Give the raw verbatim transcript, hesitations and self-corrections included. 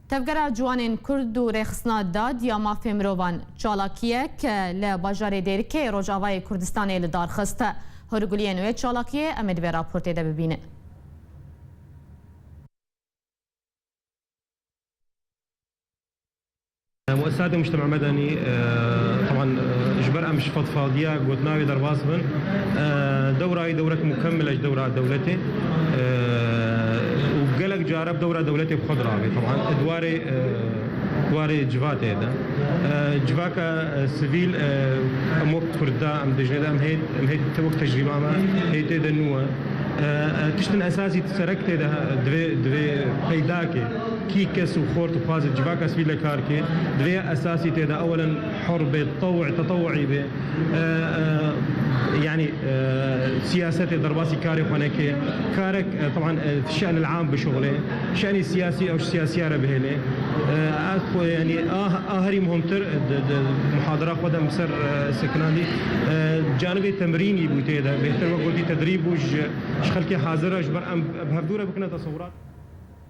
Tevgera Ciwanên Kurd û Rêxistina Dad ya Mafê Mirovan çalakiyek li bajarê Dêrikê Rojavayê Kurdistanê li dar xist. Hûrguliyên wê çalakiyê em ê di vê raportê de bibînin. Muessesatê mujtema medenî, e, teban, e, ji ber em ji fedfadiya gotina wê derbas bin, e, dewra wî dewrek mukemmel e ji dewra dewletê, e, û gelek cara bi dewra dewletê bi xwe dirave. Teban, e, di warê, e, di warê civatê de. E, civaka, e, sivîl, e, em wek Kurda, em dijî de, em hê, em hê te wek tecrîba me, hê tê de nû e. E, e, tiştin esasî serek tê de, divê, divê peydakê. Kî kes û xort û xwazê civaka sivîl de kar ke, divê esasî tê de ewelen hur bê, tetewuî, tetewuî bê. E, e, yanî, e, siyasetê derbasî karê xwe neke. Karek, e, teban, e, şe'nil am bişuxulê. Şe'nî siyasî ew ji siyasiya re bihêlê. E, a xwe, yanî, a, a herî muhimtir, e, di, di muhadera xwe de em ser, e, sekinandî, e, canibê temrînî bû tê de. Bêhtir wek gotî tedrîb bû ji, ji xelkê hazir re, ji ber em bi hevdû re bikine tesewurat.